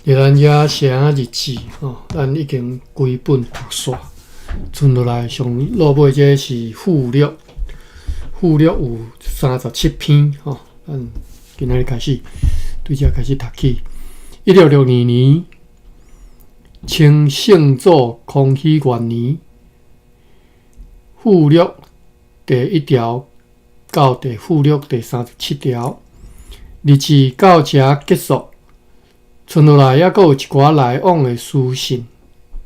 伫咱遮寫日誌吼，咱已經規本讀煞，剩落來上落尾這個是附錄，附錄有37篇吼。咱今仔日開始對這開始讀起。1662年，清聖祖康熙元年，附錄第一條到第附錄第三十七條，日誌到這結束。剩落來猶閣有一寡來往的書信，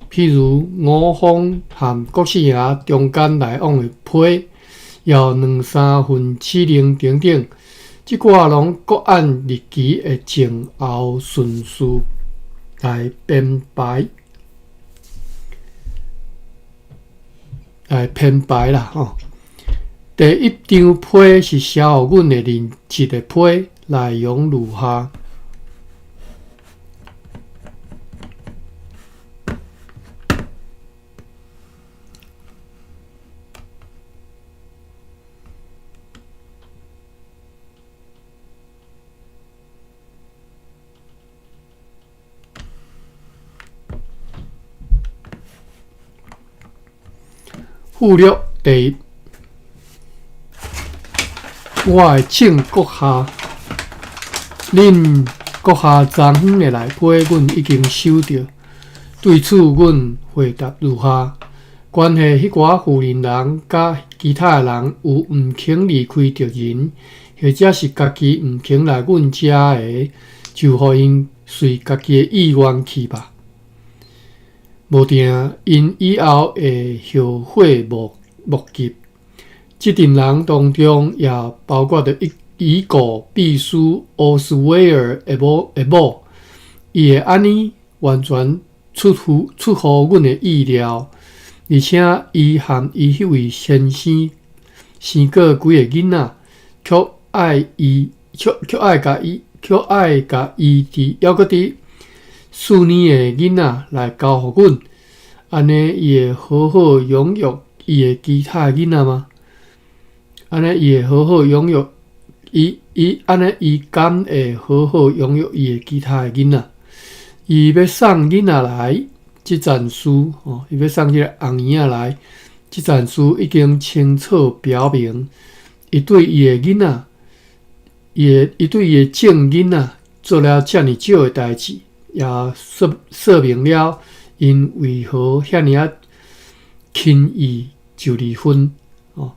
譬如吳鳳和郭四爺中間來往的批，也有兩三份指令等等，這寡攏各按日期的前後順序來編排，來編排啦吼。第一張批是寫予阮的認識的批，內容如下。附錄第一，我的正閣下，恁閣下昨昏的來批，阮已經收著。對此，阮回答如下：關係彼寡婦人人佮其他的人有毋肯離開敵人，或者是家己毋肯來阮遮的，就予𪜶隨家己的意願去吧。無定，𪜶以後會後悔莫莫及。這陣人當中，也包括著已故秘書奧斯威爾的某的某，伊會按呢完全出乎出乎阮的意料，而且伊和伊彼位先生生過幾個囡仔，卻愛伊，卻卻愛共伊，卻愛共伊佇猶閣佇四年的囡仔來交予阮，按呢伊會好好養育伊的其他囡仔嗎？按呢伊會好好養育伊伊按呢伊敢會好好養育伊的其他的囡仔？伊欲送囡仔來，這件事吼，伊欲送這个紅嬰仔來，這件事已經清楚表明，伊對伊的囡仔，伊的伊對伊的正囡仔做了遮爾少的代誌。也說說明了𪜶為何遐爾仔輕易就離婚哦，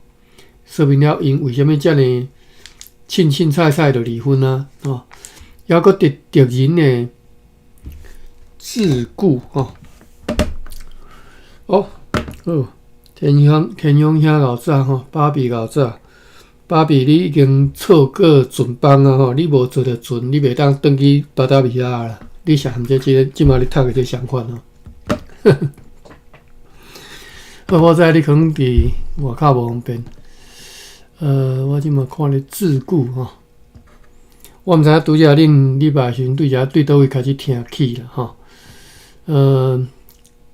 說明了𪜶為啥物遮爾凊凊彩彩就離婚啊？哦，猶閣佇敵人的桎梏吼。哦，好，天香天香兄𠢕早吼，芭比𠢕早，芭比你已經錯過船班啊吼，你無坐著船，你袂當轉去巴達維亞啦。你是含這這這馬咧讀的這相款吼。好，我知你可能佇外口無方便。我這馬看咧桎梏吼，我毋知影拄才恁禮拜時陣對遮對佗位開始聽起啦吼。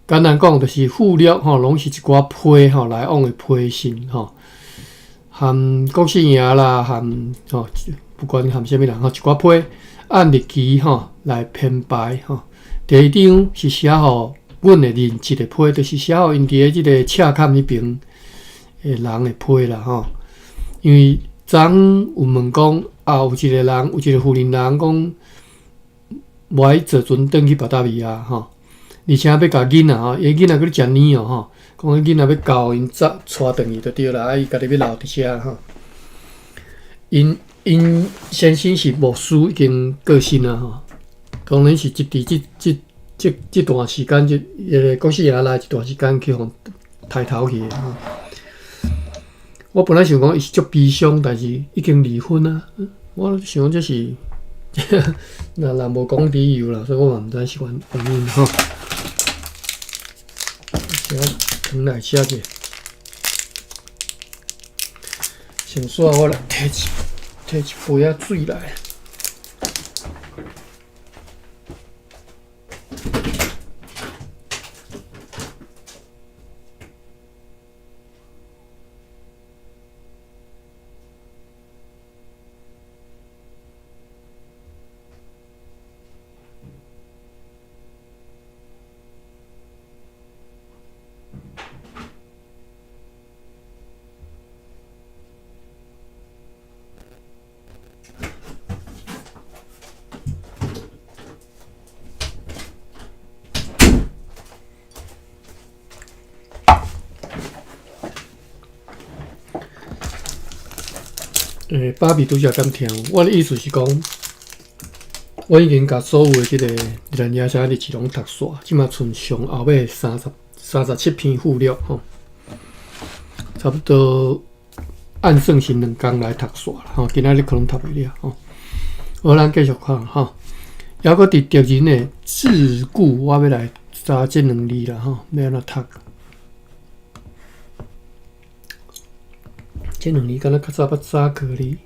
簡單講就是附錄吼，攏是一寡批吼來往的批信吼，含郭四爺啦，含吼不管含啥物人吼，一寡批按日期吼來編排吼。第一張是寫予阮的認識的批，就是寫予𪜶佇咧這个赤崁彼爿的人的批啦吼。因為昨昏有問講啊，有一個人，有一個婦人人講，無愛坐船轉去巴達維亞吼，而且欲共囡仔吼，伊囡仔閣咧食奶哦吼，講彼囡仔欲交𪜶帶轉去就對啦，啊伊家己欲留佇遮吼。𪜶𪜶先生是牧師，已經過身啊吼，當然是這佇這這這這段時間，這彼個郭四爺來一段時間去予刣頭去的吼。我本來想講伊是足悲傷，但是已經離婚啊。我想講這是，若若無講理由啦，所以我嘛毋知是原原因吼。先轉來寫者，先煞我來提一提一杯仔水來。欸，芭比拄才敢聽有？我的意思是講，我已經共所有的這個熱蘭遮城日誌攏讀煞，這馬賰上後尾37篇附錄吼，差不多按算是2工來讀煞啦吼，今仔日可能讀袂了吼。好，咱繼續看吼，猶閣佇敵人的桎梏，我欲來查這兩字啦吼，欲按怎讀？這兩字敢若較早捌查過哩。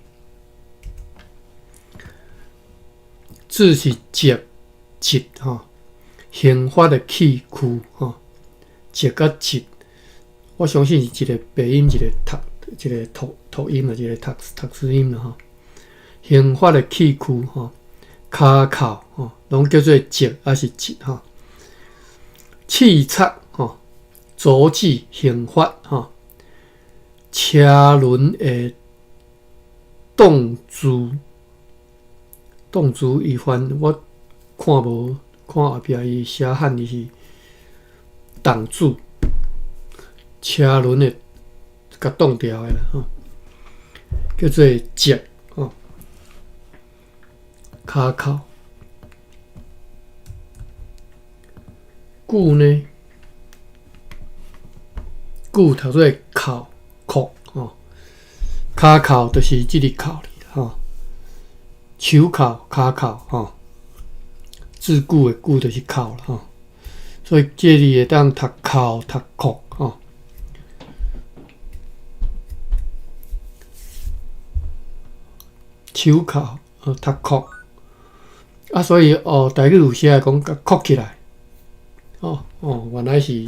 桎是藉、藉吼，刑法的器具吼，藉佮藉，我相信是一个白音，一個讀，一個讀讀音啊，一個讀讀字音啦吼。刑法的器具吼，跤銬吼，攏叫做藉抑是藉吼。刺插吼，阻止刑法吼。車輪的動詞，動詞伊翻我看無，看後壁伊寫漢字是擋住，車輪的共擋牢的啦吼，叫做藉吼，跤銬。句呢？句讀做銬。銬吼，跤銬就是這个銬吼，手銬、跤銬吼，桎梏的梏就是銬啦吼，所以這字會當讀銬、讀銬吼。手銬讀銬啊，所以哦，台語有時會講共銬起來，哦哦，原來是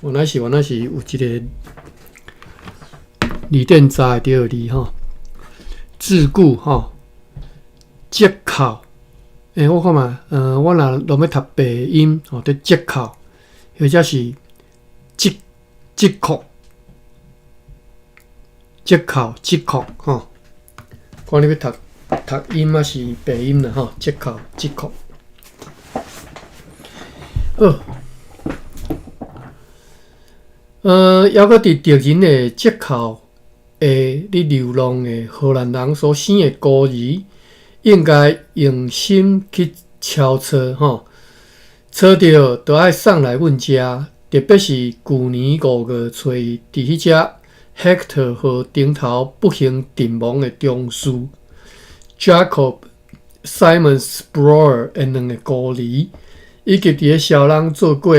原來是原來是有這个。字典查會著的字吼，桎梏吼，藉口，欸，我看覓，我若攏欲讀白音吼，佇藉口，或者是藉藉口，藉口藉口吼，看你欲讀讀音抑是白音啦吼，藉口藉口，好。猶閣佇敵人的藉口下咧流浪的荷蘭人所生的孤兒，應該用心去敲揣吼，揣著就愛送來阮遮。特別是舊年5月初佇彼隻 Hector 號頂頭不幸陣亡的中士 Jacob Simons Brouwer 的兩个孤兒，以及佇咧蕭人做過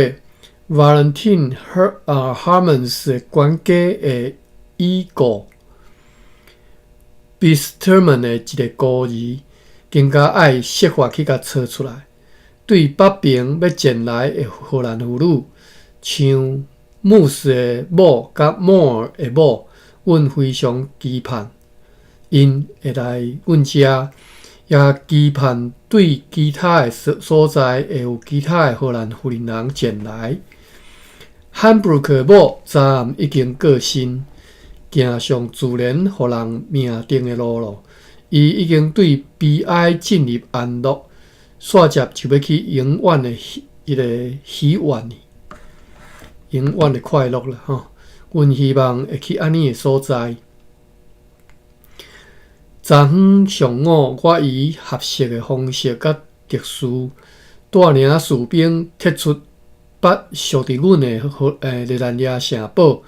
Valentine Harmens 的管家的已故 Bisterman 的一个孤兒，更加愛設法去共揣出來。對北爿欲前來的荷蘭婦女，像 Moose 的某佮 Moore 的某，阮非常期盼𪜶會來阮遮。也期盼對其他的所所在會有其他的荷蘭婦人前來。漢布魯克某昨暗已經過身，行上自然予人命定的路囉。伊已經對悲哀進入安樂，煞接就欲去永遠的彼个喜悅，永遠的快樂啦吼。阮希望會去按呢的所在。昨昏上午，我以合適的方式佮特殊帶領士兵撤出捌屬佇阮的荷熱蘭遮城堡。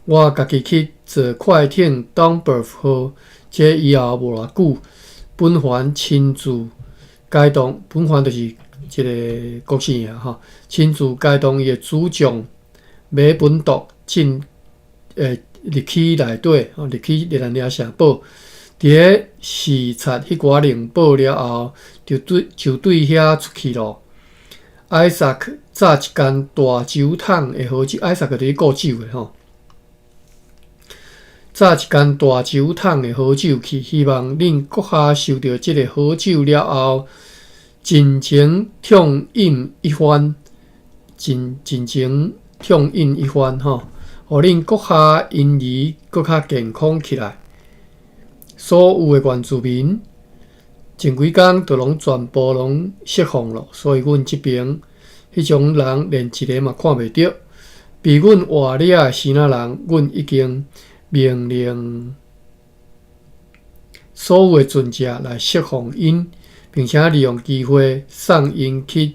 我家己去坐快艇 Domburg 號，這以後無偌久，本凡親自偕同，本凡就是這个國姓爺吼，親自偕同伊的主將馬本篤進入去內底，入去熱蘭遮城堡。佇咧視察彼寡靈寶了後，就對就對遐出去囉。艾薩克紮一間大酒桶的好酒，艾薩克佇咧顧酒的吼。紮一間大酒桶的好酒去，希望恁閣下受著這个好酒了後，盡情暢飲一番，盡盡情暢飲一番吼，予恁閣下因而閣較健康起來。所有的原住民前幾工就攏全部攏釋放了，所以阮這爿彼種人連一个嘛看袂著。比阮活了的生仔人，阮已經命令所有的船隻來釋放𪜶，並且利用機會送𪜶去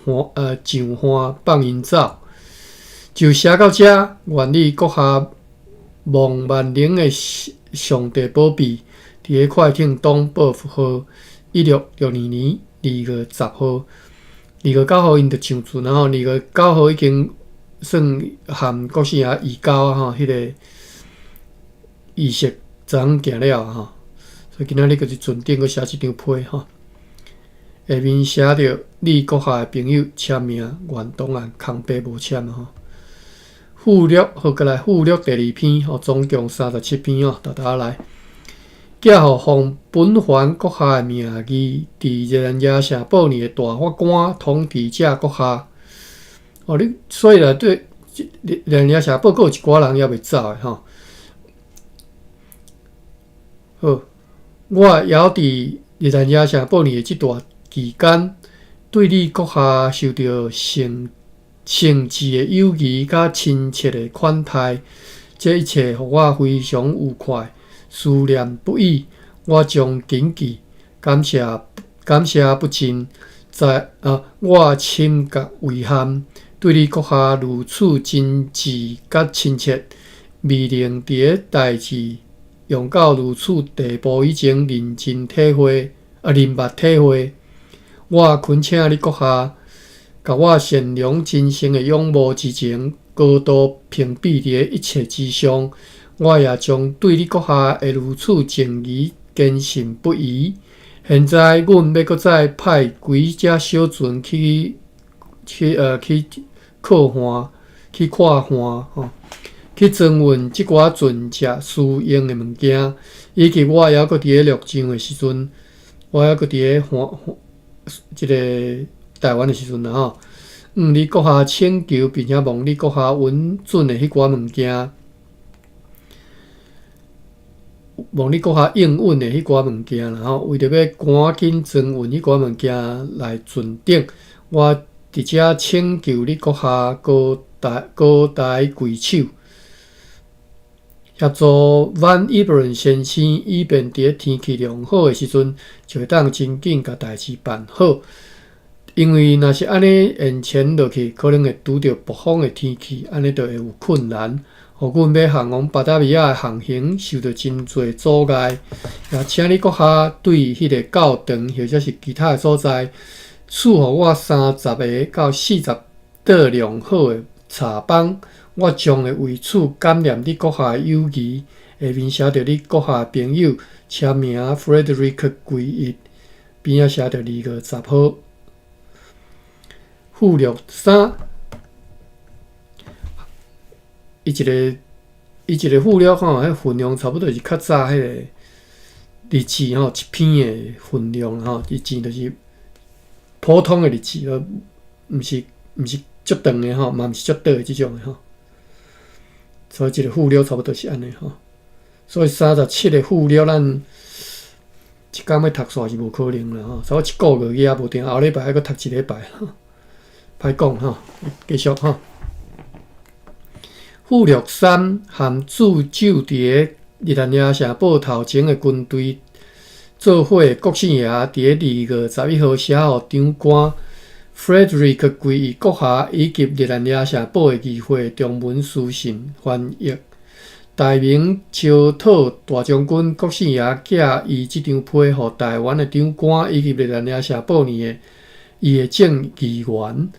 上岸放𪜶走。就寫到遮，願你閣下望萬能的上帝保庇，佇咧快艇東報號1662年2月10號，2月9號𪜶就上船啊吼，二月九號已經算和國姓爺移交啊吼，彼個儀式昨昏行了吼，所以今仔日閣佇船頂閣寫這張批吼，下面寫著你閣下的朋友簽名，願檔案空白無簽吼。附錄好，閣來附錄第二篇吼，總共37篇哦，沓沓來。寄予奉本藩閣下的名義，佇熱那亞聖保爾的大法官統治者閣下。哦，你所以內底熱那亞聖堡閣有一寡人猶未走的吼。好，我猶佇熱那亞聖保爾的這段期間，對你閣下受著誠誠摯的友誼佮親切的款待，這一切予我非常愉快，思念不已。我將謹記，感謝感謝不盡。在啊，我深覺遺憾，對你閣下如此真摯佮親切，未能佇咧代誌用到如此地步以前認真體會啊，認捌體會。我懇請你閣下，共我善良真誠的仰慕之情高度評比佇咧一切之上。我也將對你閣下會如此情誼堅信不疑。現在，阮欲閣再派幾隻小船去去去靠岸，去看岸吼，去裝運這寡船隻私用的物件，以及我猶閣佇咧陸上的時陣，我猶閣佇咧岸這个台灣的時陣啦吼，向你閣下請求，並且望你閣下允准的彼寡物件，望你閣下應允的彼寡物件啦吼，為著欲趕緊裝運彼寡物件來船頂，我佇遮請求你閣下高抬高抬貴手，協助萬伊布倫先生，以便佇咧天氣良好的時陣，就會當真緊共代誌辦好。因為若是按呢延前落去，可能會拄著暴風的天氣，按呢就會有困難，予阮欲航往巴達維亞的航行受著真濟阻礙。也請你閣下對彼个教堂或者是其他的所在，賜予我30個到40桌良好的柴枋，我將會為此感念你閣下的友誼。下面寫著你閣下的朋友簽名，Frederick 歸一，邊仔寫著2月10號。附錄三，伊一個附錄吼，彼份量差不多是較早彼个日誌吼，一篇的份量吼，日誌就是普通的日誌，毋是足長的吼，嘛毋是足短的這種的吼。所以這個附錄差不多是按呢吼。所以37個附錄，咱一工欲讀煞是無可能啦吼。所以一個月去也無定，後禮拜愛閣讀一禮拜，歹講吼。繼續吼。附錄三和駐守佇咧熱那亞城堡頭前的軍隊做伙的國姓爺佇咧2月11號寫予長官 Frederick 歸一閣下以及熱那亞城堡的議會中文書信翻譯。大明招討大將軍國姓爺寄伊這張批予台灣的長官以及熱那亞城堡爾的伊的眾議員。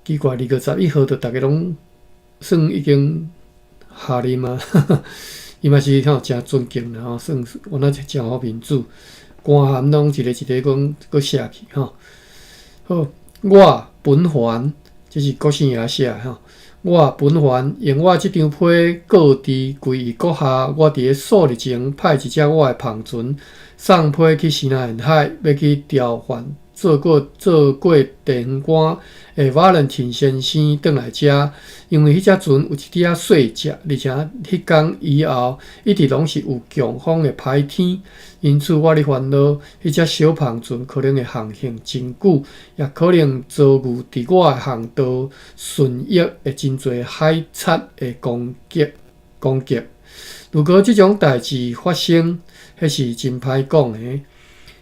奇怪，2月11號就逐家攏算已經下任啊，伊嘛是吼誠尊敬啦吼，算原來誠好面子，官函攏一個一個講閣寫去吼。好，我本藩，這是國姓爺寫的吼。我本藩用我這張批告知歸一閣下，我佇咧數日前派一隻我的帆船送批去西南沿海，欲去調換做過地方官的瓦倫汀先生轉來遮，因為彼隻船有一點仔細隻，而且彼工以後一直攏是有強風的歹天，因此我咧煩惱，彼隻小帆船可能會航行真久，也可能遭遇佇我的航道順翼的真濟海賊的攻擊攻擊。如果這種代誌發生，彼是真歹講的，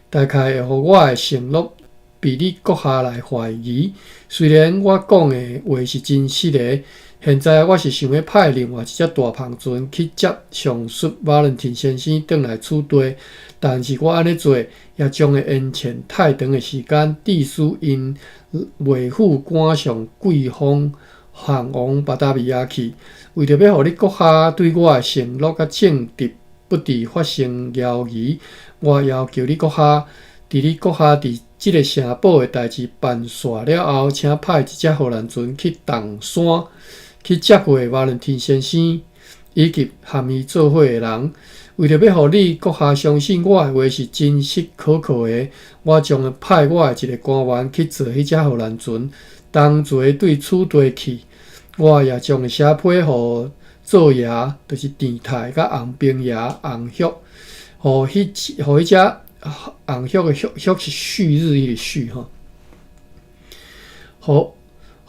大概會予我的承諾被你閣下來懷疑。雖然我講的話是真實的，現在我是想欲派另外一隻大帆船去接上述瓦倫汀先生轉來此地，但是我按呢做也將會延遲太長的時間，致使𪜶袂赴趕上季風航往巴達維亞去。為著欲予你閣下對我的承諾佮正直不致發生猶疑，我要求你閣下，佇你閣下佇這个城堡的代誌辦煞了後，請派一隻荷蘭船去銅山去接過瓦倫汀先生以及和伊做伙的人。為著欲予你閣下相信我的話是真實可靠的，我將會派我的一个官員去坐彼隻荷蘭船，同齊對此地去。我也將會寫批予灶爺，就是鄭太佮紅兵爺紅旭，予彼予彼隻紅旭的旭旭是旭日彼个旭吼，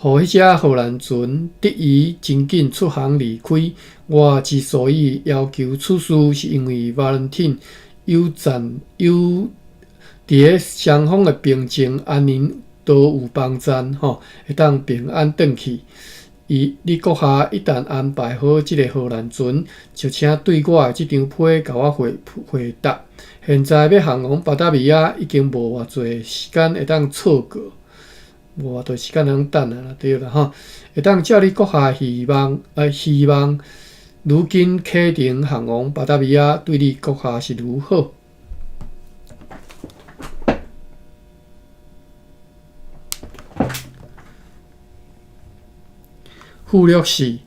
予予彼隻荷蘭船得以真緊出航離開。我之所以要求此事，是因為瓦倫汀有贊有佇咧雙方的平靜安寧都有幫贊吼，會當平安轉去。伊，你閣下一旦安排好這个荷蘭船，就請對我的這張批共我回回答。現在欲航往巴達維亞已經無偌濟時間會當錯過，無偌濟時間通等啊，對啦吼。會當照你閣下希望，希望如今啟程航往巴達維亞，對你閣下是如何？附錄四，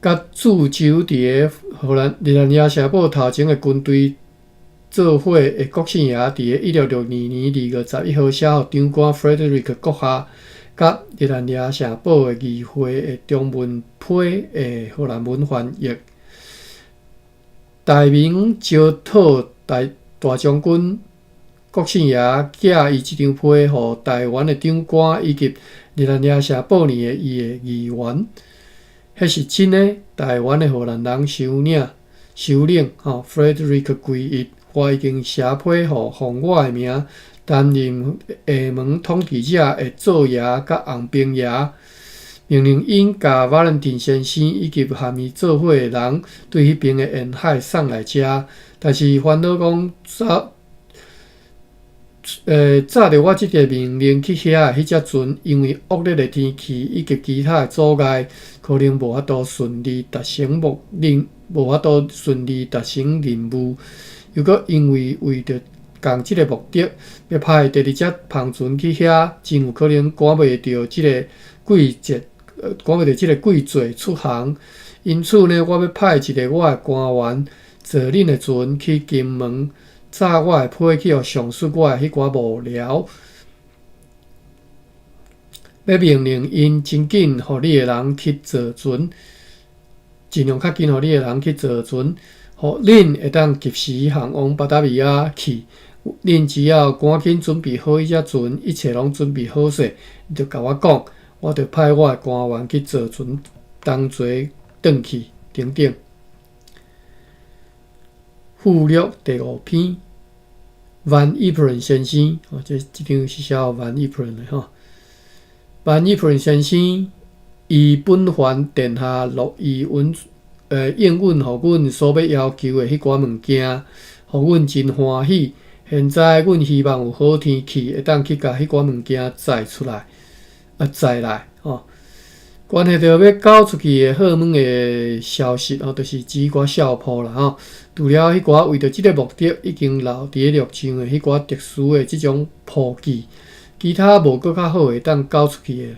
佮駐守佇个荷蘭熱那亞城堡頭前的軍隊做伙的國姓爺，佇个1662年2月11號寫予長官 Frederick 閣下，佮熱那亞城堡的議會的中文批的荷蘭文翻譯。大明招討大大將軍國姓爺寄伊這張批予台灣的長官以及熱那亞城堡內的伊的議員，彼是真的。台灣的荷蘭人首領首領吼 Frederick 歸一，我已經寫批予奉我的名擔任廈門統治者的灶爺佮紅兵爺，命令𪜶共瓦倫汀先生以及和伊做伙的人對彼邊的沿海送來遮。但是煩惱講早。早著我這个命令去遐的彼隻船，因為惡劣的天氣以及其他的阻礙，可能無法度順利達成目任，無法度順利達成任務。又閣因為為著仝這个目的，欲派第二隻帆船去遐，真有可能趕袂著這个季節，趕袂著這个季節出航。因此呢，我欲派一个我的官員坐恁的船去金門。早我的批去予上述我的彼寡幕僚，欲命令𪜶真緊予你的人去坐船，盡量較緊予你的人去坐船，予恁會當及時航往巴達維亞去。恁只要趕緊準備好彼隻船，一切攏準備好勢，你就共我講，我就派我的官員去坐船同齊轉去等等。附錄第五篇，Van Yperen 先生，哦，這這張是寫予 Van Yperen 的吼。Van Yperen 先生，伊本凡殿下樂意允應允予阮所欲要求的彼寡物件，予阮真歡喜。現在阮希望有好天氣，會當去共彼寡物件載出來，啊，載來，吼。關係著欲交出去的賀門的消息吼，就是指寡笑鋪啦吼。除了彼寡為著這个目的已經留佇咧陸上的彼寡特殊的這種簿記，其他無閣較好會當交出去的，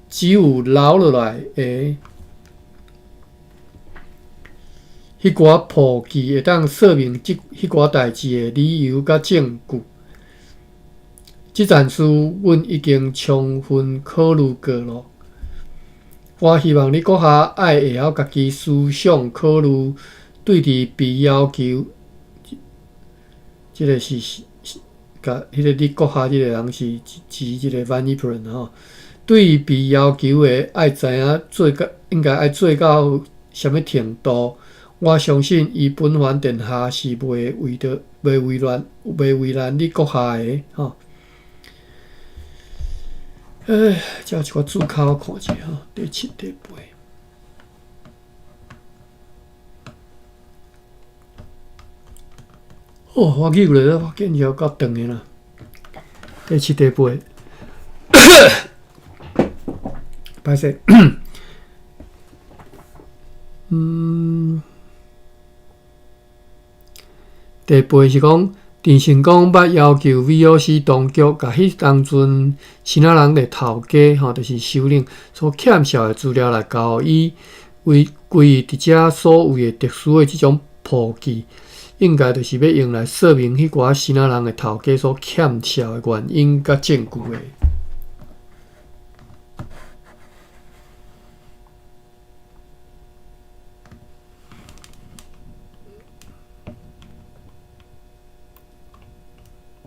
只有留落來的彼寡簿記會當說明這彼寡代誌的理由佮證據。這件事阮已經充分考慮過囉。我希望你閣下愛會曉家己思想考慮，對佇被要求，這个是共彼个你閣下這个人是指這个 Van Yperen 吼。對於被要求的，愛知影做到應該愛做到。啥物程度。我相信伊本凡殿下是袂為著袂為難袂為難你閣下的吼。欸，遮一寡注腳我看者吼，第七、第八。哦，我記落我見了夠長的啦。第七、第八，歹勢。嗯，第八是講，鄭成功捌要求 VOC 當局，共彼當陣支那人的頭家，吼，就是首領所欠數的資料來交予伊，為歸佇遮所謂的特殊的這種簿記，應該就是欲用來說明彼寡支那人的頭家所欠數的原因佮證據的。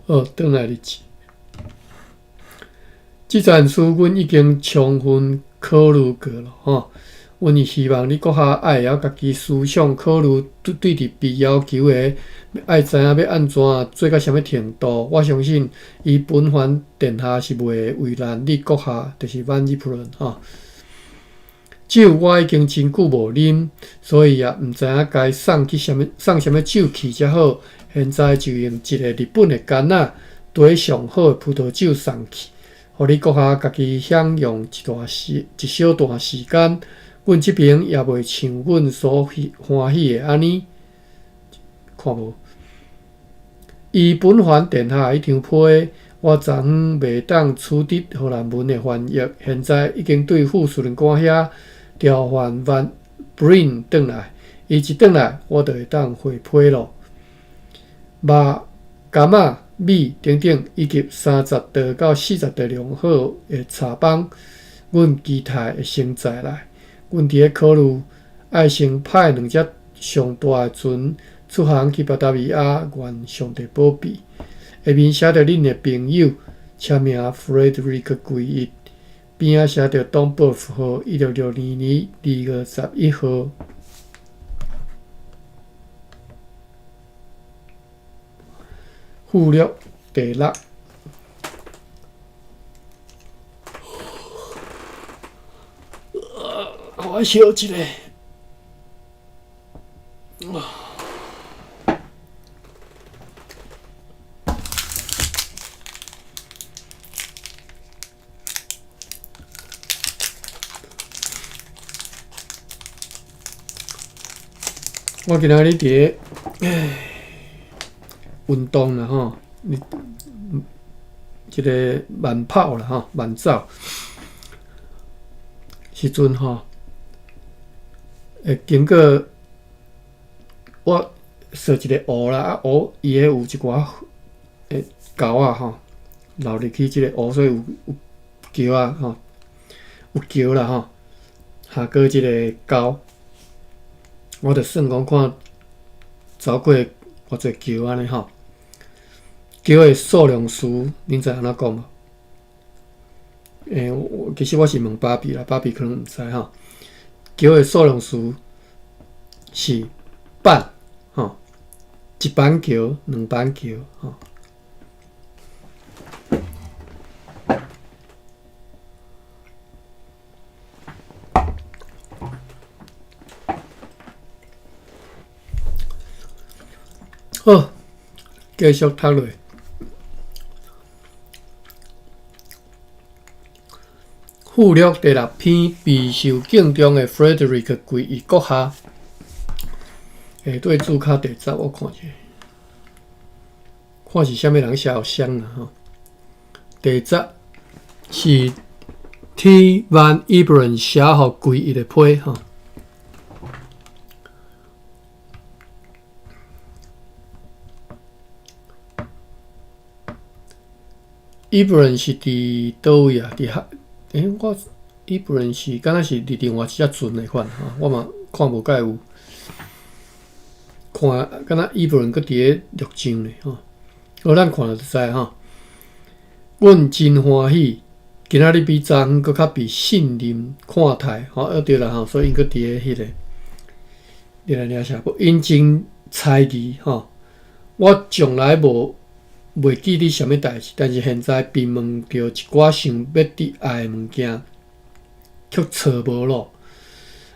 好，轉來日誌。這層書阮已經充分考慮過了，吼。阮是希望你閣下愛會曉家己思想考慮，對對佇被要求的，愛知影欲按怎做到啥物程度。我相信伊本凡殿下是袂為難你閣下，就是萬日普倫，吼。酒我已經真久無啉，所以也毋知影該送去啥物送啥物酒去才好。現在就用一个日本的柑仔兌上好的葡萄酒送去，予你閣下家己享用一段時一小段時間。阮這爿也袂像阮所歡喜的按呢，看無？伊本凡殿下彼張批，我昨昏袂當取得荷蘭文的翻譯，現在已經對副司令官遐調喚 Van Breen 轉來，伊一轉來，我就會當回批咯。肉、柑仔、米等等，以及30度到40度良好的茶枋，阮期待會先載來。阮佇咧考慮，愛先派兩隻上大的船出航去巴達維亞，願上帝保庇。下面寫著恁的朋友，簽名 Frederick 桂一，邊仔寫著東寶符號，1662年2月11號。附錄第六。我笑一下。我今仔日佇咧運動啦吼，這个慢跑啦吼，慢走時陣吼，會經過我踅一个湖啦，啊湖伊彼有一寡的溝仔吼，流入去這个湖，所以有有橋仔吼，有橋啦吼，下過這个溝，我就算講看走過偌濟橋按呢吼。橋的數量詞，恁知按怎講無？欸，其實我是問芭比啦，芭比可能毋知吼。橋的數量詞是板吼，一板橋、兩板橋吼。好，繼續讀落。附錄第六篇，備受敬重的 Frederick 桂一閣下，下底註腳第十，我看者，看是啥物人寫予雙啦吼。第十是 T. Van Iberen 寫予桂一的批吼。Iberen 是佇佗位啊？佇哈？欸，我 Iberen 是敢若是佇另外一隻船的款吼，我嘛看無介有看，敢若 Iberen 閣佇咧錄像咧吼。好，咱看就知吼。阮真歡喜，今仔日比昨昏閣較被信任看待吼。啊對啦吼，所以𪜶閣佇咧彼个熱蘭遮城報，𪜶真猜疑吼。我從來無袂記得啥物代誌，但是現在被問著一寡想欲得愛的物件，卻揣無咯。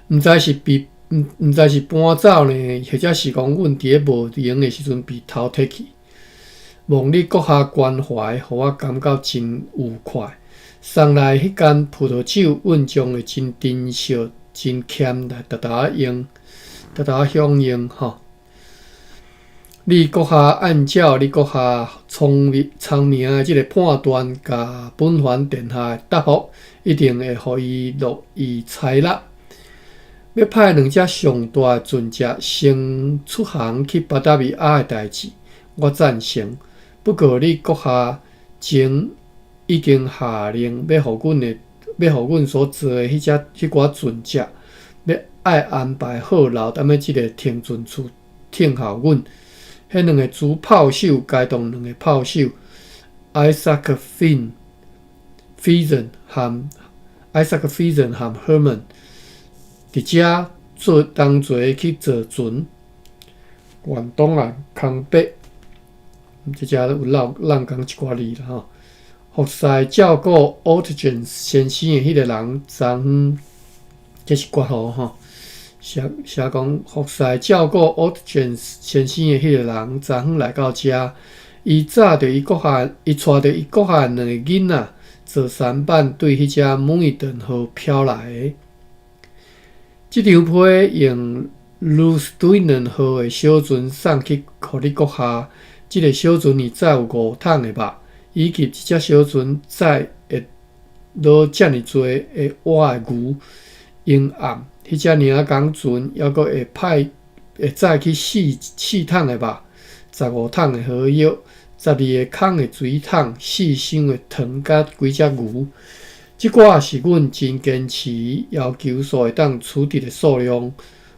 毋知是被毋知是搬走呢，或者是講阮佇咧無閒的時陣被偷提去。望你閣下關懷，予我感覺真愉快。送來彼罐葡萄酒，阮將會真珍惜、真儉來沓沓用、沓沓享用吼。你閣下按照你閣下聰明聰明的這个判斷，共本藩殿下的答覆，一定會予伊樂意採納。欲派兩隻上大的船隻先出航去巴達維亞的代誌，我贊成。不過你閣下前已經下令，欲予阮的，欲予阮所坐的彼隻彼寡船隻，欲愛安排好留踮咧這个停船處等候阮。彼兩个主炮手，該當兩个炮手，Isaac Finn、 Friesen 和 Isaac Friesen 和 Herman，佇遮做同齊去坐船，願東岸空白，這遮有漏漏講一寡字啦吼。服侍照顧 Ortgens 先生的彼个人，昨昏這是括號吼，寫寫講服侍照顧 Ortgens 先生的彼个人，昨昏來到遮，伊載著伊閣下，伊帶著伊閣下兩個囡仔，坐舢舨對彼隻 Muiden 號飄來的。這張批用 Loosduinen 號的小船送去予你閣下，這个小船裡載有五桶的肉，以及這隻小船載會落遮爾濟的活的牛。湧暗，彼隻領港船猶閣會派會載去四四桶的肉，15桶的荷葉，12个空的水桶，四箱的糖佮幾隻牛。這寡是阮真堅持要求所會當取得的數量。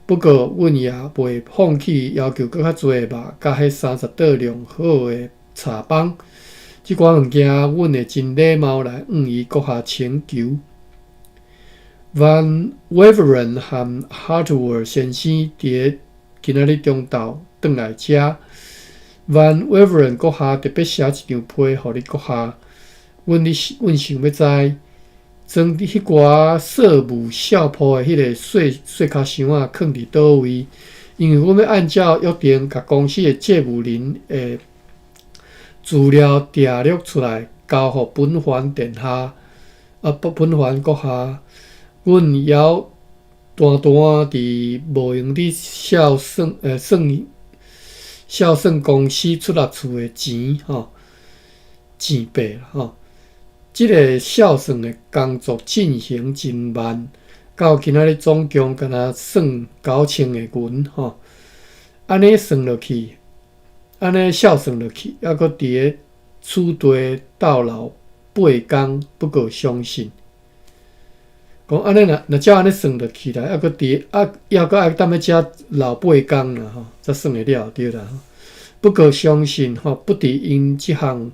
不過，阮也袂放棄要求閣較濟的肉，佮彼30桌良好的柴枋。這寡物件，阮會真禮貌來向伊閣下請求。Van Waveren 和 Hartwell 先生佇咧今仔日中晝轉來遮。Van Waveren 閣下特別寫一張批予你閣下。阮咧阮想欲知，裝佇彼寡稅務數簿的彼个細細跤箱仔囥佇佗位？因為阮欲按照約定，共公司的債務人的資料摘錄出來，交予本藩殿下，啊，本藩閣下。阮猶單單佇無閒佇數算，算數算公司出納處的錢，吼，錢幣吼。這个數算的工作進行真慢，到今仔日總共敢若算9000个銀，吼。按呢算落去，按呢數算落去，猶閣佇咧此地逗留八工，不過相信。講按呢若若照按呢算落起來，猶閣佇啊，猶閣愛踮咧遮留八工啦吼，才算會了對啦。不過相信吼，不佇𪜶這項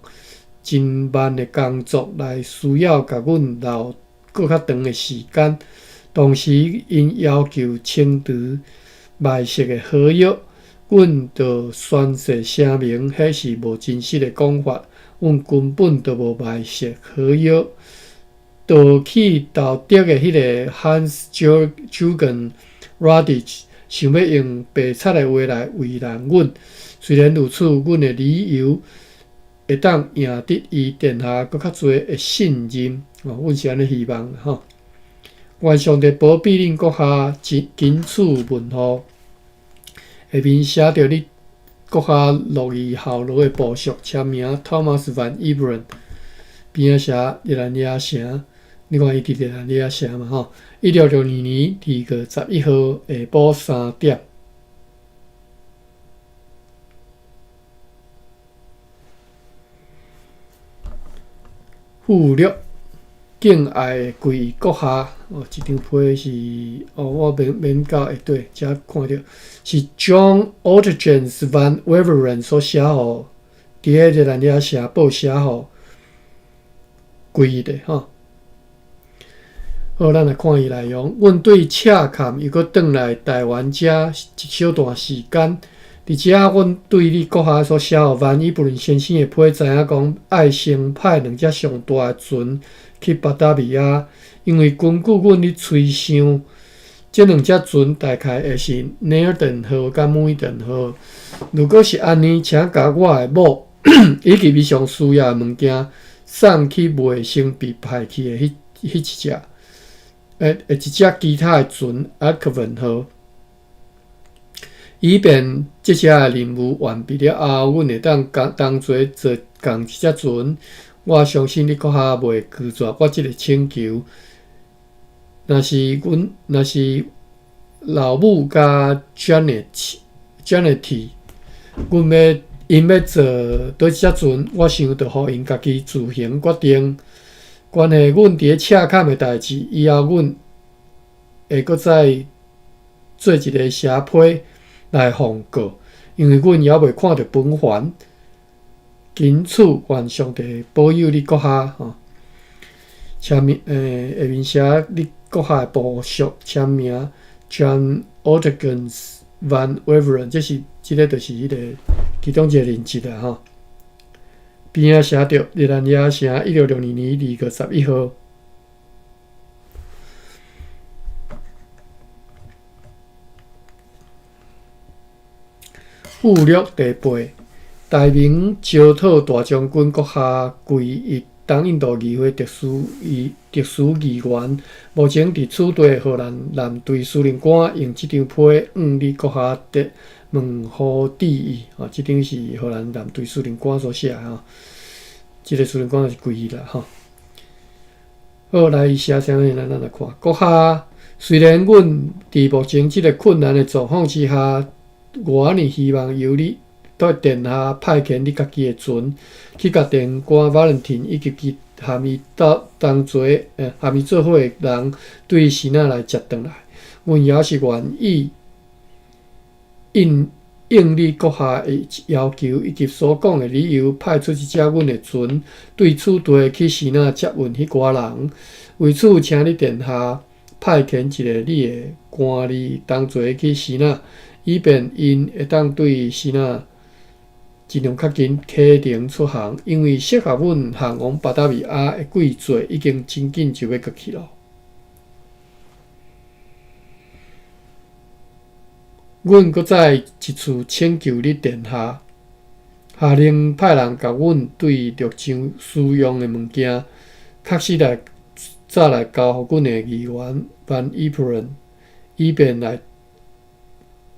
真慢的工作來需要共阮留閣較長的時間。同時，𪜶要求清除賣色的合約，阮就宣誓聲明，彼是無真實的講法，阮根本就無賣色合約。逃去投德的彼个 Hans Jürgen Radich 想欲用白賊的話來為難阮，雖然如此，阮的理由會當贏得伊殿下閣較濟的信任，哦，阮是按呢希望吼。願上帝保庇恁閣下謹此問候。下面寫著你閣下樂意效勞的部屬，簽名 Thomas Van Iveren，邊仔寫熱蘭遮城。你看伊佇熱蘭遮城嘛吼，1662年2月11號下晡3點。附錄，敬愛的貴閣下，哦，這張批是哦，我免免到下底才看著，是 John Ortgens Van Waveren 所寫予，佇咧熱蘭遮城報寫予貴的吼。好，好，咱來看伊內容。阮對赤崁猶閣轉來台灣遮一小段時間，佇遮阮對你閣下所寫予萬伊布倫先生的批，知影講愛先派兩隻上大的船去巴達維亞，因為根據阮咧揣想，這兩隻船大概會是內爾頓號佮梅頓號。如果是按呢，請共我的某以及伊上需要的物件送去未先被派去的彼彼一隻。欸，一隻其他的船阿克文號，以便這隻的任務完畢了後，阮會當共同齊坐仝一隻船。我相信你閣下袂拒絕我這个請求。若是阮，若是老母佮 Janet，Janet，阮欲𪜶欲坐佗一隻船，我想就予𪜶家己自行決定。關係阮佇咧赤崁的代誌，以後阮會閣再做一个寫批來奉告，因為阮猶未看著本環。謹此願上帝保佑你閣下吼。簽名，下面寫你閣下的部屬簽名，John Ortgens van Waveren，這是這个就是彼个其中一个人質啦吼。邊仔寫著熱那亞城1662年2月11號。附錄第八，大明招討大將軍閣下歸一東印度議會特殊議員，目前佇此地荷蘭艦隊司令官用這張批向你閣下得問候致意。吼，這張是荷蘭艦隊司令官所寫的吼，這个司令官就是歸伊啦吼。好，來伊寫啥物？咱來看。閣下，雖然阮佇目前這个困難的狀況之下，我呢希望由你對殿下派遣你家己的船去共殿官 Valentin 以及其含伊鬥同齊，含伊做伙的人對支那來接轉來。阮也是願意應應你閣下的要求以及所講的理由，派出一隻阮的船對此地去支那接運彼寡人。為此，請你殿下派遣一个你的官吏同齊去支那，以便𪜶會當對支那盡量較緊啟程出航，因為適合阮航往巴達維亞的季節已經真緊就欲過去囉。阮閣再一次請求你殿下，下令派人共阮對陸上使用的物件，確實來早來交予阮的議員 Van Iperen，以便來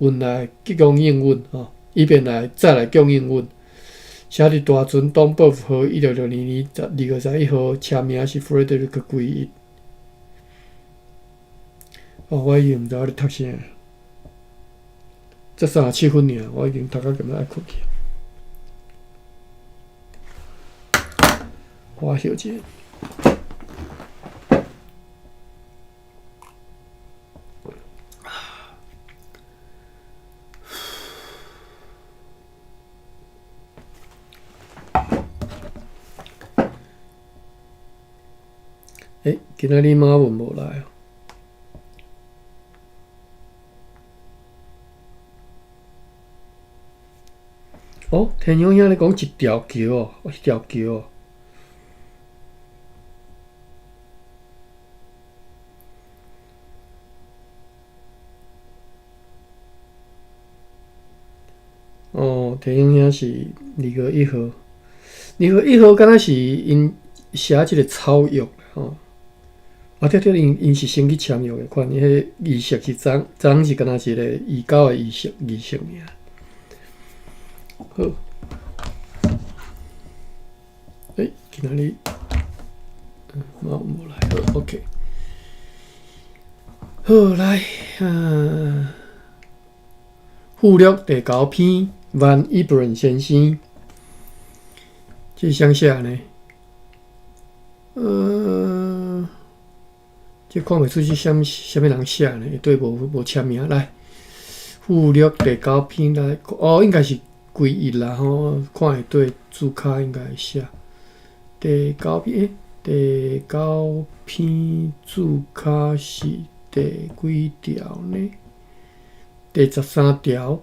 運來供應阮吼，以便來再來供應阮。寫佇大船東北號1662年2月11號，簽名是 Frederick 歸一。哦，我已經毋知我咧讀啥，才37分爾，我已經讀到感覺愛睏去。我歇一下。欸，今仔日馬文無來哦。哦，天勇兄咧講一條橋哦，一條橋哦。哦，天勇兄是2月1號，2月1號敢若是𪜶寫這个草約吼。啊對對，𪜶是先去簽約的，看伊彼儀式是昨昨是敢若一个移交的儀式儀式爾。好，欸，今仔日無無來，好，OK。好來，附錄第九篇，Van Iperen 先生，這是啥寫呢？這看袂出是啥啥物人寫呢？對，無無簽名來。附錄第九篇來，哦，應該是歸一啦吼，看下底字跤應該會寫。第九篇，欸，第九篇註跤是第幾條呢？第十三條。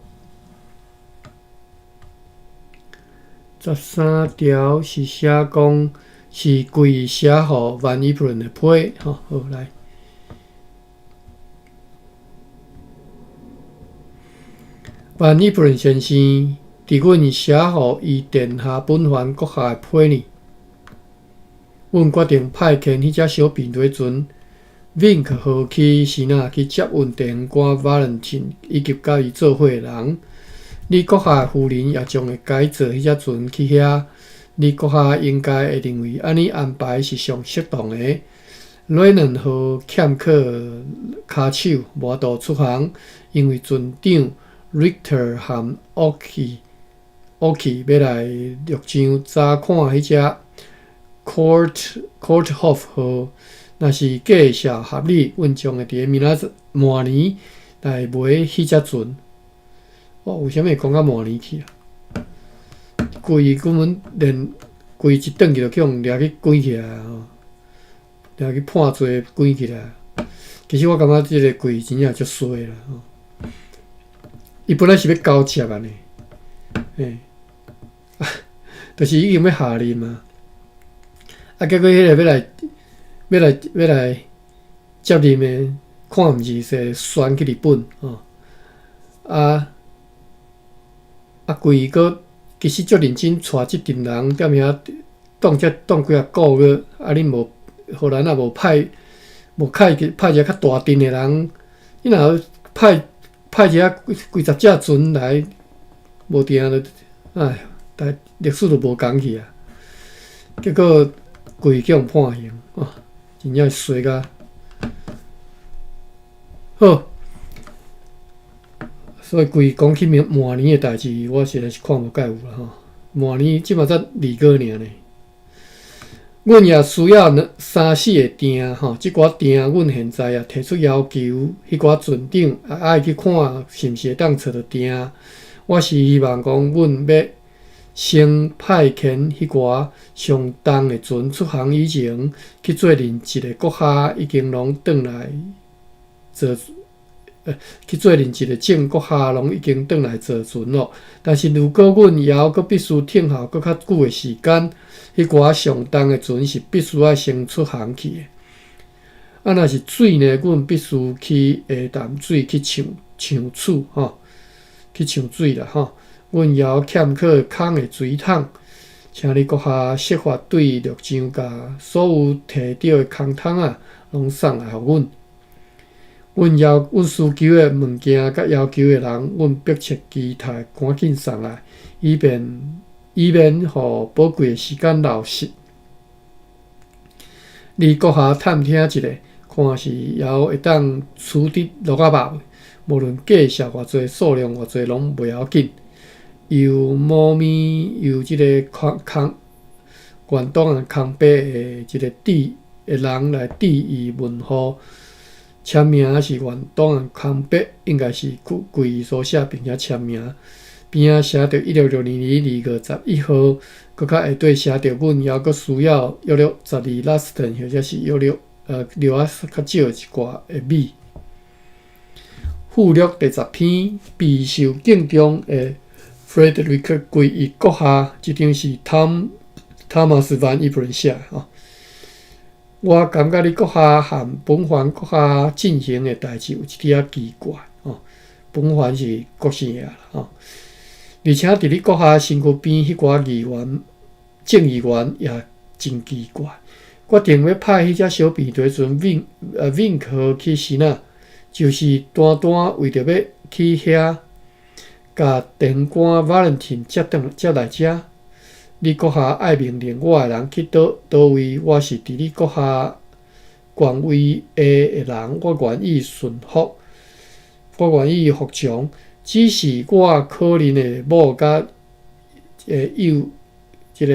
十三條是寫講是貴寫予萬伊普倫的批，吼，好來。萬伊普倫先生佇阮寫予伊殿下本凡閣下的批呢，阮決定派遣彼隻小便䖙船 Vink 號去支那去接運地方官 Valentin 以及佮伊做伙的人。你閣下夫人也將會改坐彼隻船去遐。你閣下應該會認為按呢安排是上適當的。雷能號欠靠跤手，無法度出航，因為船長 Richter 和 Oki Oki 欲來陸上查看彼隻 Court Courthof 號。若是價數合理，阮將會佇明仔明年來買彼隻船。哦，為啥物會講到明年去啊？規根本連規一轉去就去予掠去關起來吼，掠去判罪關起來。其實我感覺這個鬼真正足衰啦吼。伊本來是欲交接按呢，欸，就是已經欲下任啊，啊，結果彼個欲來欲來欲來接任的，看毋是說旋去日本吼，啊啊，規閣其實足認真帶這陣人踮遐擋遮擋幾仔個月，啊，恁無荷蘭也無派無派派一個較大陣的人，你若派派一个幾幾十隻船來，無定就唉，但歷史就無仝去啊。結果規去予判刑，哦，真正是衰甲好。所以規講起明明年的代誌，我實在是看無蓋有啦吼。明年這馬才2個爾呢。阮也需要兩三四個訂吼，這寡訂阮現在也提出要求，彼寡船長也愛去看是毋是會當揣著訂。我是希望講，阮欲先派遣彼寡上重的船出航以前，去做認一个閣下已經攏轉來坐。去做認一个正閣下攏已經轉來坐船咯。但是如果阮猶閣必須等候閣較久的時間，彼寡上重的船是必須愛先出航去的。啊，若是水呢，阮必須去下淡水去搶搶取吼，去搶水啦吼。阮猶欠缺空的水桶，請你閣下設法對陸上共所有提著的空桶仔攏送來予阮。阮要阮需求的物件佮要求的人，阮迫切期待趕緊送來，以便以免予寶貴的時間流失。你閣下探聽一下，看是猶會當取得鹿仔肉，無論價數偌濟，數量偌濟，攏袂要緊。由某咪由這个空空原檔案空白的這个致的人來致伊問候。簽名是原檔案空白，應該是貴所寫並且簽名。邊仔寫著1662年2月11號，閣較下底寫著阮猶閣需要約略12 lasten，或者是約略料仔較少一寡的米。附錄第十篇，備受敬重的 Frederick 歸一閣下，這張是 Tom Thomas Van Iperen 寫的吼。我感覺你閣下和本凡閣下進行的代誌有一點仔奇怪吼。本凡是國姓的啦吼，而且佇你閣下身軀邊彼寡議員、眾議員也真奇怪。決定欲派彼隻小便䖙船 Vink Vink 號去支那，就是單單為著欲去遐，共地方官 Valentin 接轉接來遮。你閣下愛命令我的人去佗佗位，我是佇你閣下權威下的人，我願意順服，我願意服從。只是我可憐的某佮幼這个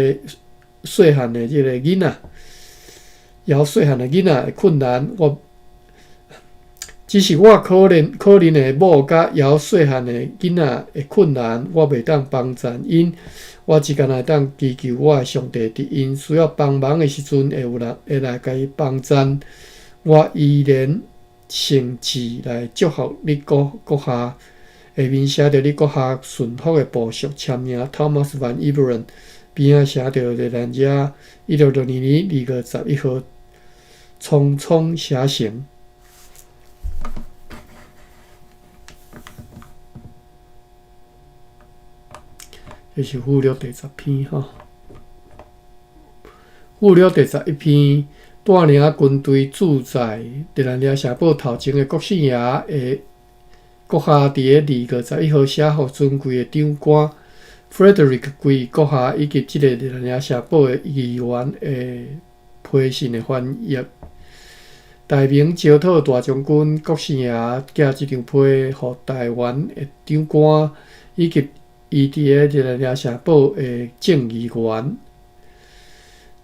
細漢的這个囡仔，猶細漢的囡仔的困難，我只是我可憐可憐的某佮猶細漢的囡仔的困難，我袂當幫贊𪜶。我只干焦會當祈求我的上帝，佇𪜶需要幫忙的時陣，會有人會來共伊幫贊。我依然誠摯來祝福你閣下。下面寫著你閣下順服的部屬簽名，Thomas Van Iveren，邊仔寫著熱那亞，1662年2月11號，匆匆寫成。這是附錄第十篇吼，附錄第11篇，帶領軍隊駐在熱那亞城堡頭前的國姓爺的閣下，佇咧2月11號寫予尊貴的長官 Frederick 貴閣下以及這個熱那亞城堡的議員的批信的翻譯。大明招討大將軍國姓爺寄這張批予台灣的長官以及伊佇咧熱那亞城堡的眾議員，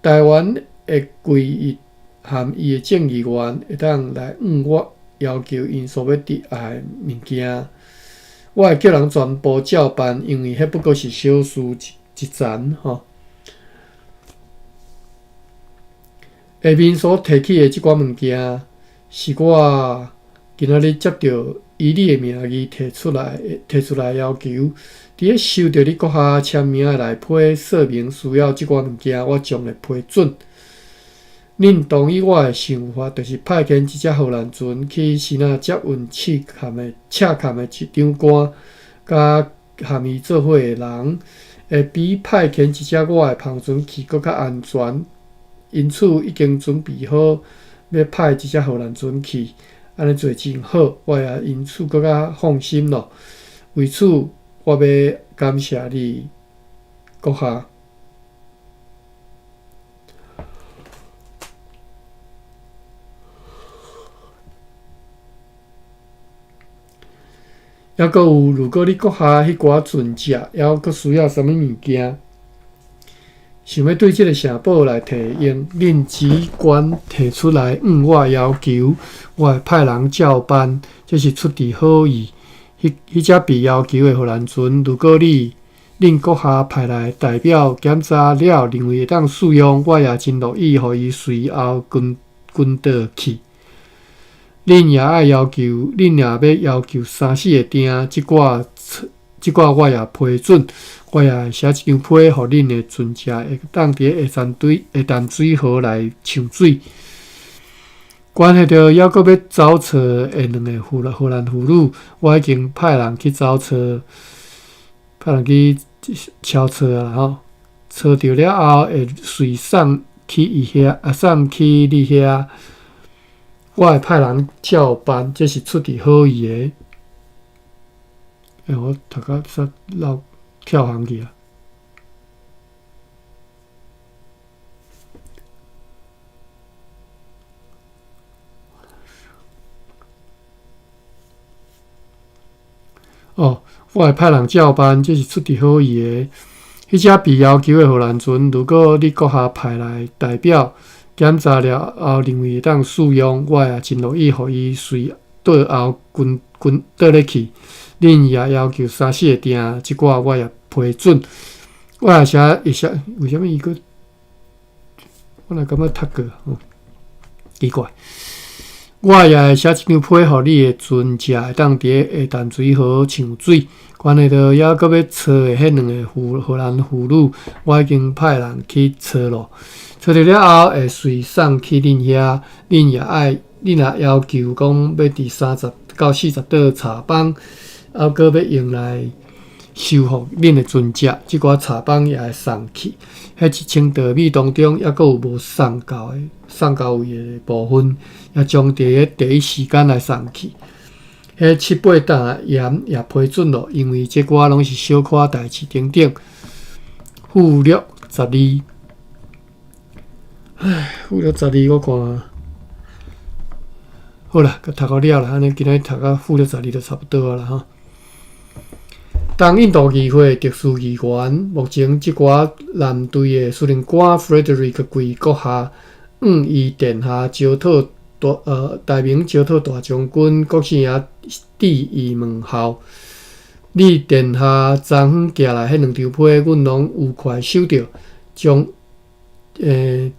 台灣的貴伊含伊的眾議員會當來向我要求𪜶所欲得愛的物件，我會叫人全部照辦，因為彼不過是小事一欉吼。下面所提起的這寡物件，是我今仔日接著以你的名義提出來提出來要求。佇咧收著你閣下簽名的內批，說明需要這寡物件，我將會批准。恁同意我的想法，就是派遣一隻荷蘭船去支那接運赤崁的赤崁的長官，佮含伊做伙的人，會比派遣一隻我的帆船去閣較安全。因此已經準備好欲派一隻荷蘭船去，按呢做真好，我也因此閣較放心囉。為此，我欲感謝你，閣下。猶閣有，如果你閣下彼寡船隻猶閣需要啥物物件，想欲對這个城堡來提用，恁只管提出來向我要求，我會派人照辦，這是出自好意。彼彼隻被要求的荷蘭船，如果你恁閣下派來代表檢查了，認為會當使用，我也真樂意予伊隨後跟跟倒去。恁也愛要求，恁若欲要求三四个鼎，這寡這寡我也批准，我也會寫一張批，予恁的船隻會當佇下淡水下淡水河來搶水。關係著猶閣欲走揣的兩个荷蘭婦女，我已經派人去走揣，派人去敲揣啊吼，揣著了後會隨送去伊遐，啊送去你遐。我會派人照辦，這是出自好意的。欸，我讀甲煞漏跳行去啊！哦，我會派人照辦，這是出自好意的。彼隻被要求的荷蘭船，如果你閣下派來代表檢查了後，認為會當使用，我也真樂意予伊隨倒後跟跟倒咧去。恁也要求三四个鼎，這寡我也批准。我也寫會寫，為啥物伊閣？我哪感覺讀過？哦，奇怪。我也會寫一張批，予你的船隻會當佇咧下淡水河搶水。關係著猶閣欲揣的彼兩个荷蘭婦女，我已經派人去揣囉。揣著了後，會隨送去恁遐。恁也愛，恁若要求講欲佇30到40桌柴枋，猶閣欲用來修復恁的船隻，這寡柴枋也會送去。彼1000袋米當中，猶閣有無送到的，送到位的部分，也將佇咧第一時間來送去。彼七八擔鹽也批准囉，因為這寡攏是小可代誌等等。附錄12，唉，附錄十二我看，好啦，閣讀到了啦，按呢今仔日讀到附錄十二就差不多啊啦吼。東印度議會特殊議員，目前這寡艦隊的司令官 Frederick 貴閣下，向伊殿下招討。大明招討大將軍國姓爺致意問候。你殿下昨昏寄來彼兩張批，阮攏愉快收著，將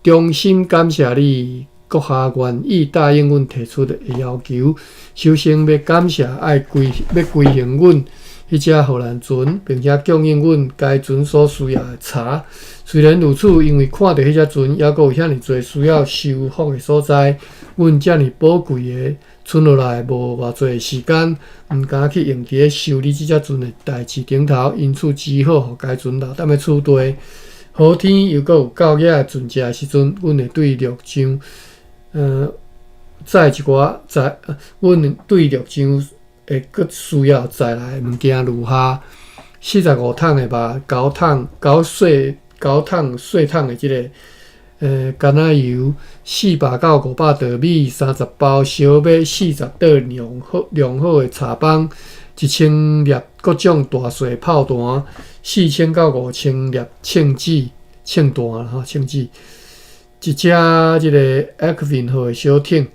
衷心感謝你閣下願意答應阮提出的要求。首先欲感謝愛歸欲歸還阮彼隻荷蘭船，並且供應阮該船所需要的柴。雖然如此，因為看著彼隻船猶閣有遐爾濟需要修復的所在，阮遮爾寶貴的剩落來無偌濟時間，毋敢去用佇咧修理這隻船的代誌頂頭，因此只好予該船留踮咧此地。好天猶閣有夠額的船隻的時陣，阮會對陸上，載一寡載，阮對陸上會閣需要載來的物件如下：45桶的肉，九桶九細九桶細桶的這个橄欖油，400到500袋米，30包燒麥，40袋良好的柴枋，1000粒各種大細炮彈，4000到5000粒銃子銃彈吼銃子，一隻這个埃克文號的小艇。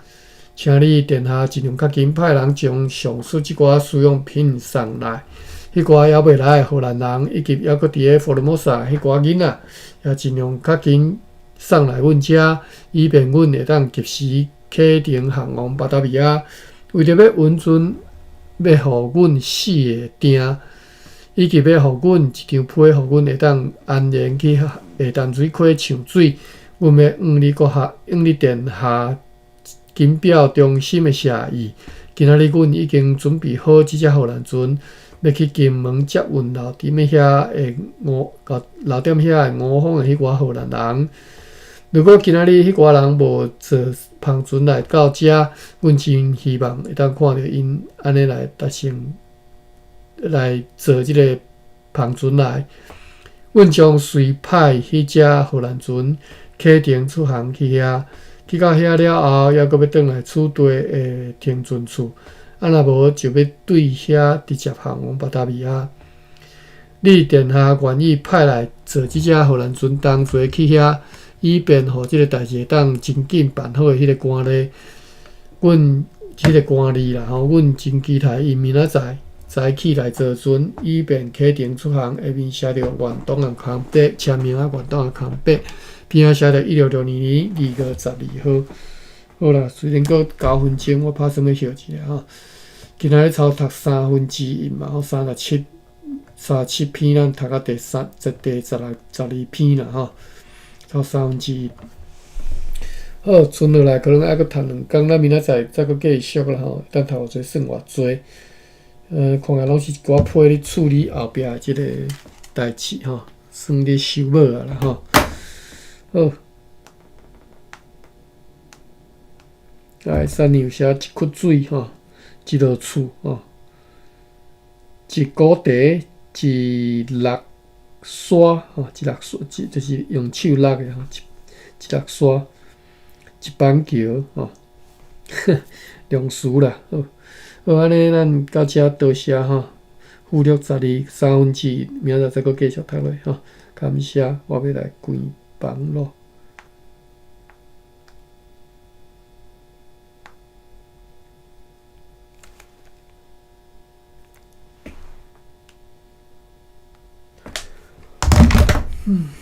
請你殿下盡量較緊派人將上述這寡使用品送來。彼寡猶未來的荷蘭人，以及猶閣佇咧福爾摩沙彼寡囡仔，也盡量較緊送來阮遮，以便阮會當及時啟程航往巴達維亞。為著欲允准欲予阮四个訂，以及欲予阮一張批，予阮會當安然去下淡水溪搶水，阮欲向你閣下，向你殿下謹表衷心的謝意。今仔日阮已經準備好這隻荷蘭船，欲去金門接運留佇咧遐的吳，留踮遐的吳方的彼寡荷蘭人。如果今仔日彼寡人無坐帆船來到遮，阮真希望會當看著𪜶按呢來達成，來坐這个帆船來。阮將隨派彼隻荷蘭船啟程出航去遐。去到遐了後，猶閣欲轉來此地的停船處。啊，若無就欲對遐直接航往巴達維亞。你殿下願意派來坐這隻荷蘭船同齊去遐，以便予這个代誌會當真緊辦好的彼个官吏，阮彼个官吏啦吼，阮真期待𪜶明仔載早起來坐船，以便啟程出航。下面寫著遠東的空白，簽名啊，遠東的空白，邊仔寫著1662年2月12號。好啦，雖然閣9分鐘，我拍算欲歇一下吼。今仔日操讀1/3嘛，吼，37篇，咱讀到第三、第十六、12篇啦吼，操1/3。好，剩落來可能愛閣讀兩工，咱明仔載再閣繼續啦吼，當讀偌濟算偌濟。看來攏是一寡批咧處理後壁的這个代誌吼，算咧修補啊啦吼。好，來，三有寫一窟水吼，一落厝吼，一股茶，一橐沙吼，一橐沙，就是用手橐的吼，一橐沙，一板橋吼，量詞啦，好，好，按呢，咱到遮多謝吼，附錄12 1/3，明仔載再閣繼續讀落吼，感謝，我欲來關房囉。嗯。